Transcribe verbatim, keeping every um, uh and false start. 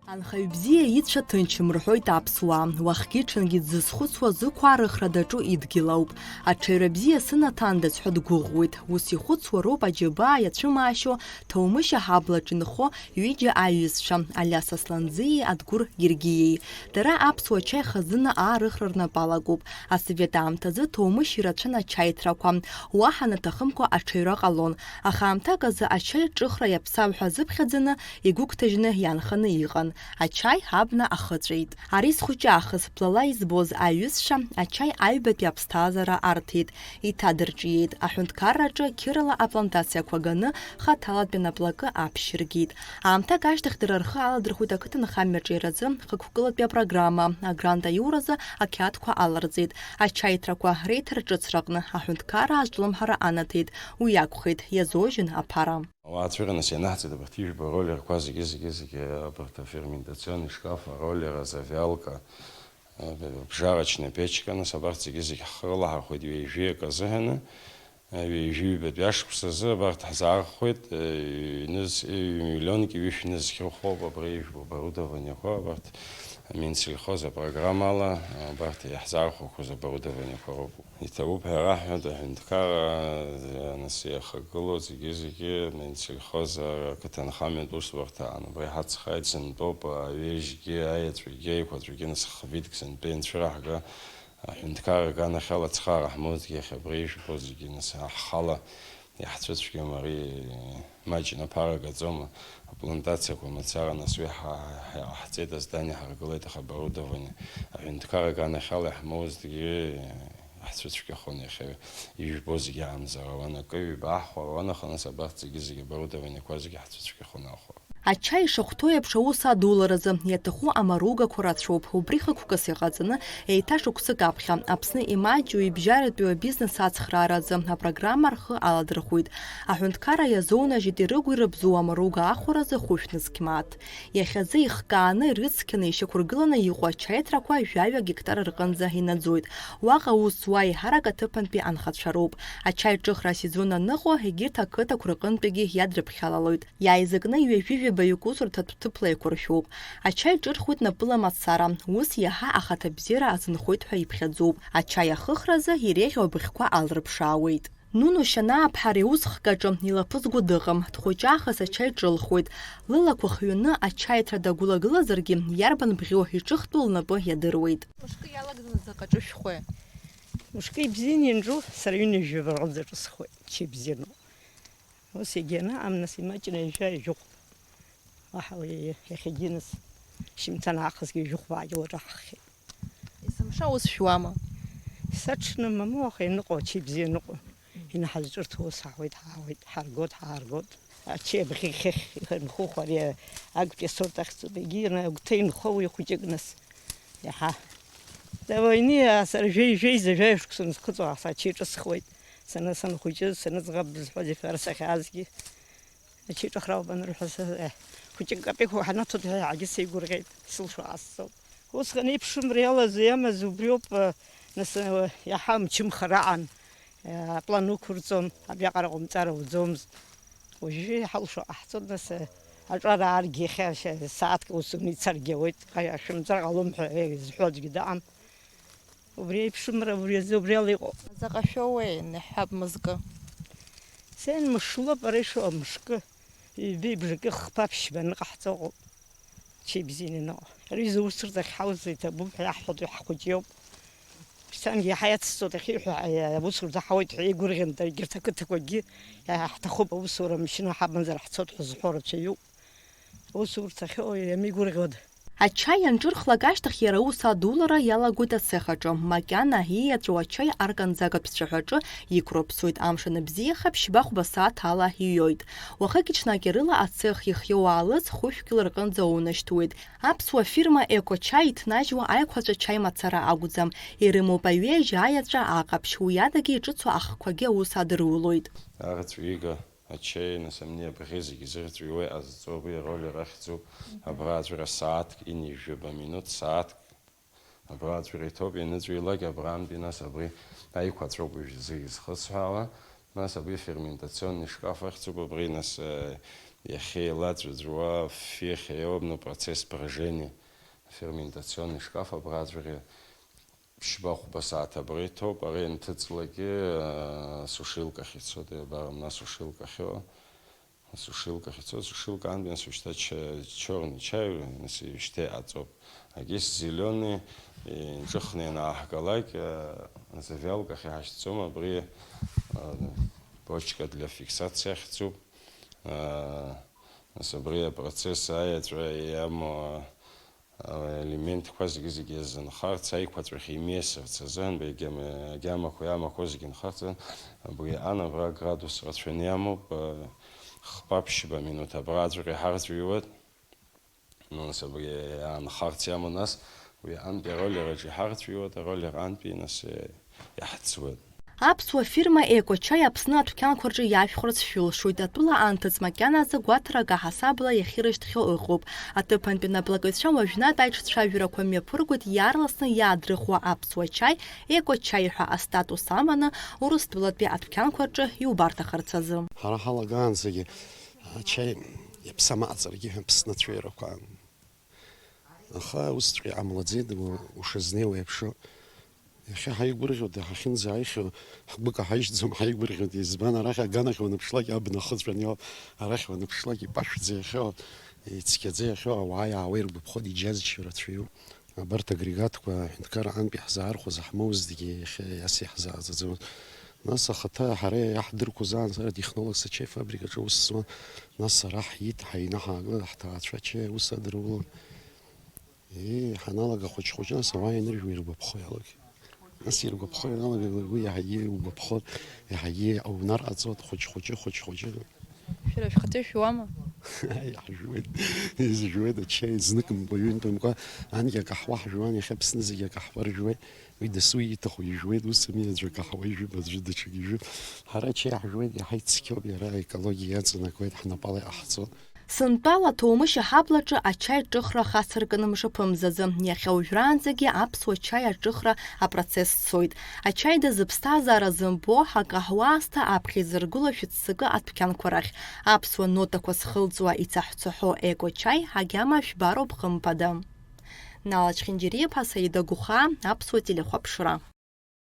Анхаҩ бзиа ицәа ҭынчым рҳәоит аԥсуаа. Уахгьы-ҽынгьы дзызхәыцуа зықәаа рыхра даҿу идгьыл ауп. Аҽаҩра бзиа сынаҭандаз ҳәа дгәыӷуеит. Ус ихәыцуа роуп аџьабаа иацәымаашьо Ҭоумышь аҳаблаҿ инхо ҩыџьа аиҩызцәа, Алиас Асланӡиеи Адгәыр Гергиеи. Дара аԥсуа чаи хазына аарыхра рнапы алакуп. Асовет аамҭазы Ҭоумышь ирацәан ачаиҭрақәа, уаҳа анаҭахымкәа аҽаҩра ҟалон, аха аамҭак азы ачаи ҿыхра иаԥсам ҳәа азыԥхьаӡаны игәыгәҭажьны иаанханы иҟан. Ачаи абна ахыҵәеит. Ари зхәыҷы аахыс блала избоз аиҩызцәа ачаи аҩбатәи аԥсҭазаара арҭеит, иҭадырҿиеит, аҳәынҭқарраҿы қьырала аплантациақәа ганы, хаҭалатәи анаплакы аԥшьыргеит. Аамҭак ашьҭахь дара рхы аладырхәит ақыҭанхамҩа аҿиаразы хықәкылатәи апрограмма, агрант аиуразы ақьаадқәа аларҵеит, ачаиҭрақәа реиҭарҿыцраҟны аҳәынҭқарра азҿлымҳара анаҭеит, уи акәхеит, иазожьын аԥара. Ауаа цәырнас ианаҳҵеит абарҭ ижәбо аролерқәа зегьы, зегьы, зегьы, абарҭ аферментационный шкаф, аролер, азавиалка, абжарочная печка, нас абарҭ зегьы, зегьы ҳхы рылаҳархәеит ҩажәи акы азыҳәаны. Ҩажәи ҩбатәи ашықәсазы абарҭ ҳзаархәеит, ҩныз-, ҩ-, миллионки ҩышә нызқьы рхоуп абра ижәбо оборудованиақәа, абарҭ Минсельхоз апрограммала, абарҭ иаҳзаархәақәоз оборудованиақәа роуп. Иҭабуп ҳәа раҳҳәоит аҳәынҭқарра, нас иахагылоу зегьы-зегьы Минсельхоз ақыҭанхамҩатә усбарҭаан. Убра иҳацхааит, сынтәоуп, аҩежьгьы, аеҵәагьы, аиқәаҵәагьы, нас хвитк сынтәа инцәыраҳга, аҳәынҭқарра аганахьала ацхаара ҳмоуӡеит, иахьа абра ижәбо зегьы, нас, ҳхала иаҳцәыцәгьоума ари? Маҷны аԥара гаӡома, аплантациақәа мацара, нас уи ҳа-, ҳа-, ҳаиҟаҳҵеит, аздание ҳаргылеит, аха оборудование аҳәынҭқарра аганахьала иаҳмоузҭгьы, ҳцәыцәгьахон иахьа ижәбо зегьы аамзар ауан, акы ҩба аҳхәа ауан, аха нас абарҭ зегьы-зегьы оборудованиақәа зегьы ҳцәыцәгьахон аахәара. Ачаи ишахәҭоу еиԥш аус адуларазы иаҭаху амаругақәа рацәоуп. Убри хықәкыс иҟаҵаны, еиҭа шықәсык аԥхьа Аԥсны имаҷу ибжьаратәиу абизнес ацхрааразы апрограмма рхы аладырхәит. Аҳәынҭқарра иазоунажьит ирыгу-ирыбзоу амаруга ахәаразы хәышә нызқь мааҭ. Иахьазы ихкааны, ирыцқьаны, ишьақәыргыланы иҟоу ачаиҭрақәа жәаҩа гектар рҟынӡа инаӡоит. Уаҟа аус зуа еиҳарак аҭыԥантәи анхацәа роуп. Ачаи ҿыхра асезон аныҟоу, егьырҭ ақыҭақәа рҟынтәигьы иадрыԥхьалалоит. Иааизакны ҩажәи жәабаҩык усурҭатә ҭыԥла еиқәыршәоуп. Ачаи ҿырхуеит напыла мацара, ус иаҳа ахаҭабзиара азынхоит ҳәа иԥхьаӡоуп. Ачаи ахыхразы иреиӷьу абыӷьқәа алрыԥшаауеит. Нуно Шьанааԥҳа ари аус хкаҿы илаԥызго дыҟам, дхәыҷаахыс ачаи ҿылхуеит. Лылақәа хҩаны ачаиҭра дагәылагылазаргьы, иарбан бӷьу иҿыхтәу лнапы иадыруеит. Мышкы иалагӡаны заҟа ҿышәхуеи? Мышкы ибзианы ианҿу сара ҩынҩажәаба рҟынӡа ҿысхуеит, ачаи бзиану. Ус егьанаам, нас имаҷны ҩажәа ижәыхә. Уаҳа уи иахьагьы нас шьымҭан аахысгьы ижәыхә баагьы лаҿаҳххьеит. Есымша ус шәуама? Саҽны мамоу, аха ианыҟоу ачаи бзиа аныҟоу, инаҳазҿырҭуа ус ҳаауеит, ҳаауеит, ҳаргоит, ҳааргоит. Ачаи абӷьы хыхь инхуху ари актәи асорт ахьӡуп, егьи агәҭа инхо уи хәыҷык нас. Иаҳа. Давайни, сара жәеи-, жәеиза жәаҩа шықәса схыҵуа ас ачаи ҿысхуеит. Саны санхәыҷыз, саныӡӷаб бызҳәоз ишәара сахьаазгьы. Ачаи ҿыхра ауп анырҳәа, са, еҳ, хәыҷык капеиқәа ҳанаҭоит ҳәа иаҳагьы сеигәырӷьеит, сылшо аасҵоуп. Усҟан еиԥшымра иалаз, иамаз убриоуп, нас, иаҳа мчымхара аан, аплан уқәырҵон, абриаҟара ҟоумҵар ауӡомызт. Уажәы иҳалшо ҟаҳҵон, нас, аҿар ааргьы иахьа сааҭк ус ицаргьы ауеит, ҟаи-, шәымҵар ҟалом ҳәа, е, зҳәо аӡәгьы дыҟам. Убри еиԥшымра убри азы убри ала иҟоуп. Заҟа шәоуеи, иҳәап, мызкы? Сен мышлоуп ара ишыҟоу, мышкы, ҩбеи бжаки хԥа ԥшьба аныҟаҳҵо ыҟоуп. Ачаи бзианы ианыҟоу. Ари аҩыза аусурҭа ахьҳауз иҭабуп ҳәа иаҳҳәоит, уи ҳхәыҷы иоуп. Шьҭангьы иаҳа иацсҵоит, ахьиҳәо, аи, аусурҭа ҳауеит ҳәа игәырӷьан, егьырҭ ақыҭақәагьы иаҳҭахуп, аусура машьына ҳамазар ҳцоит ҳәа зҳәо рацәаҩуп. Усурҭахьоу иамеигәырӷьода? Ачаи анҿырхлак ашьҭахь иара аус адулара иалагоит ацех аҿы, макьана ииаҵәоу ачаи арканӡагатә цәаҳәаҿы иқәырԥсоит, амш аныбзиаха ԥшьба-хәба сааҭ ала иҩоит. Уахыки-ҽнаки рыла ацех ихиоу аалыҵ хәышәкыла рҟынӡа аунашьҭуеит. Аԥсуа фирма Еко-чаи иҭнажьуа аиқәаҵәа чаи мацара акәӡам, ирымоуп аҩежь, аиаҵәа, аҟаԥшь, уи адагьы иҿыцу ахқәагьы аус адырулоит. Арҵәи ига. Ачеи, нас, амни абӷьы зегьы зырҵәиуа иҟазҵо, уи аролер ахьӡуп. Абра аӡәыр асааҭк, ини жәаба минуҭ, сааҭк. Абра аӡәыр иҭоуп, ианыҵәиулак, абраантәи, нас, абри аиқәаҵәоуп уажәы зегьы зхысҳәаауа. Нас абри ферментационный шкаф ахьӡуп, абри, нас, э, Иахьа еилаҵәаӡәуа ффи ахьеиуа абну процесс брожения, аферментационный шкаф абраҵәҟьа ԥшьба-хәба сааҭ абра иҭоуп, ара ианҭыҵлакгьы, аа, сушилкахь ицоит, иабарам, нас сушилкахьоу. Сушилкахь ицоит, сушилкаантәи нас уажәшьҭа ча-, чорный чаи, нас уажәшьҭа иҟаҵоуп. Агьыс зеленый, инҿыхны ианааҳгалак, аа, завиалкахь иҳашьҭӡом, абри, аа, бочка для фиксации ахьӡуп. Аа, нас абри апроцесс аеҵәа иамоу, аа, аелементқәа зегьы-зегьы азынхарц, аиқәаҵәахь имесырц азыҳәан, агьама-, агьамақәа иамақәоу зегьы нхарц азыҳәан, абри ан абра градус рацәаны иамоуп, аа, хԥа-ԥшьба минуҭ абраҵәҟьа иҳарҵәиуеит. Нас абри аанхарц иамоу, нас уи антәи ароллер аҿы иҳарҵәиуеит, ароллер антәи нас, э, иаҳӡуеит. Аԥсуа фирма Еко-чаи Аԥсны адәқьанқәа рҿы иашәхәарц шәылшоит. Атәыла анҭыҵ макьаназы гәаҭарак аҳасабала иахьырышьҭхьоу ыҟоуп. Аҭыԥантәи анаплакыҩцәа уажәнатә аиҿцәажәарақәа мҩаԥыргоит иаарласны иаадрыхуа аԥсуа чаи, Еко-чаи ҳәа астатус аманы, Урыстәылатәи адәқьанқәа рҿы иубарҭахарц азы. Ҳара ҳалагаанӡагьы ачаи иаԥсамаҟаҵаргьы Аԥсны ацәеирақәа. Аха усҵәҟьа иҟамлаӡеит, у-, ушазнеиуа еиԥшу. Иахьа ҳаигәырӷьоит, ҳахьынӡааихьоу, ҳгәы каҳажьӡом, ҳаигәырӷьоит. Избан, арахь аганахь уаныԥшлак абна ахыҵәан иоуп, арахь уаныԥшлак ипашәӡа иахьоу, ицқьаӡа иахьоу ауаа иаауа иргәаԥхоит, иџьазшьо рацәаҩуп. Абарҭ агрегатқәа аҳәынҭқарра аҟынтәи ҳзаархәоз ҳмоуздгьы, иахьа иас иаҳзааӡаӡомызт. Нас ахаҭа ҳара иаҳдырқәоз аан сара технологс ачаи фабрикаҿы аус зуан. Нас ара ҳиит, ҳаины ҳаагылеит, ҳҭаацәа ачаи аус адырулон. Ии, ҳаналага хәыҷ-хәыҷы, нас ауаа ианыржәуа иргәаԥхо иалагеит. Нас иргәаԥхо ианалага, уи иаҳагьы иугәаԥхон, иаҳагьы аунар ҟаҵот, хәыҷ-хәыҷы, хәыҷ-хәыҷы. Шәара шәхаҭа ишәуама? Аи, ҳжәуеит. Изжәуеит ачаи, знык мкәа, ҩынтә мкәа, анкьа акаҳуа ҳжәуан, иахьа Аԥсны зегьы акаҳуа ржәуеит. Уи дасу ииҭаху ижәуеит, ус ами, аӡәы акаҳуа ижәып, аӡәы даҽакы ижәып. Ҳара ачаи ҳжәуеит, иаҳа ицқьоуп, иара аекологиа иаҵанакуеит, ҳнапала иҟаҳҵоит. Сынтәала аҭоумышь аҳаблаҿы ачаи ҿыхра хацыркын мшаԥымзаӡы, иахьа уажәраанӡагьы аԥсуа чаи аҿыхра апроцесс цоит. Ачаи дазы ԥсҭазаара зымбо, акаҳуа аасҭа аԥхьа изыргыло шәыццакы адәқьанқәа рахь. Аԥсуа нотақәа зхылҵуа ицаҳәцаҳәо еко-чаи агьама жәбароуп, хымԥада. Нала Чхинџьариаԥҳа, Саида Гәыхаа, Аԥсуа телехәаԥшра.